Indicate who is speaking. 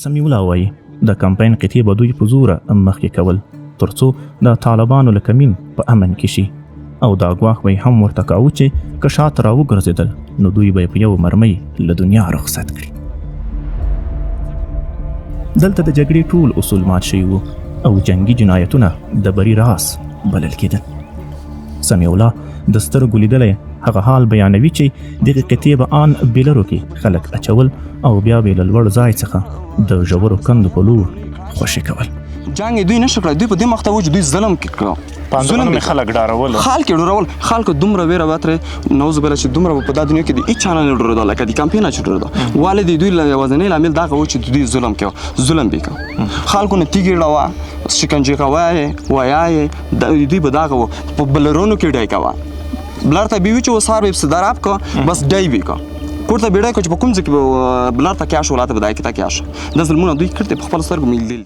Speaker 1: سمیع الله وایي، د کمپاین قطعې به دوی په زوره مخکې کول ترڅو د طالبانو له کمین په امن کې شي او دا ګواښ به یې هم ورته کاوه چې که شاته راوګرځېدل نو دوی به یې په یو مرمۍ له دنیا رخصت کړي. دلته د جګړې ټول اصول مات شوي وو او جنګي جنایتونه د بري راز بلل کېدل. سمیع الله د سترګو لیدلی هغه حال بیانوي چې دغې قطعې به آن بیلرو کې خلک اچول او بیا به یې له لوړ ځای څخه د ژورو کندو په لور خوشې کول.
Speaker 2: جنګ دوی نشو کړای، دوی په دې مخته و چې دوی ظلم کړو.
Speaker 3: ظلم می خلک ډارول،
Speaker 2: خلک ډارول، خلک دومره ویره وتره نوز بل چې دومره په دا دنیا کې د هیڅ نه ډارول لکه د کمپاین چې ډارول والي د دوی یوازنی لامل دا و چې دوی ظلم کوي، ظلم به کوي، خلکو نه تیګی ړوا شکنجه کوي وایي دوی به دا و په بلرونو کې ډای کوه بلر ته به وی چې وسار به صدراب کو بس ډای به کو کور ته بیړای کو چې په کوم ځای کې بلر ته کیاش ولاته بدای کې تا کیاش د ظلمونه دوی کړته په خپل سترګو مې لیدل.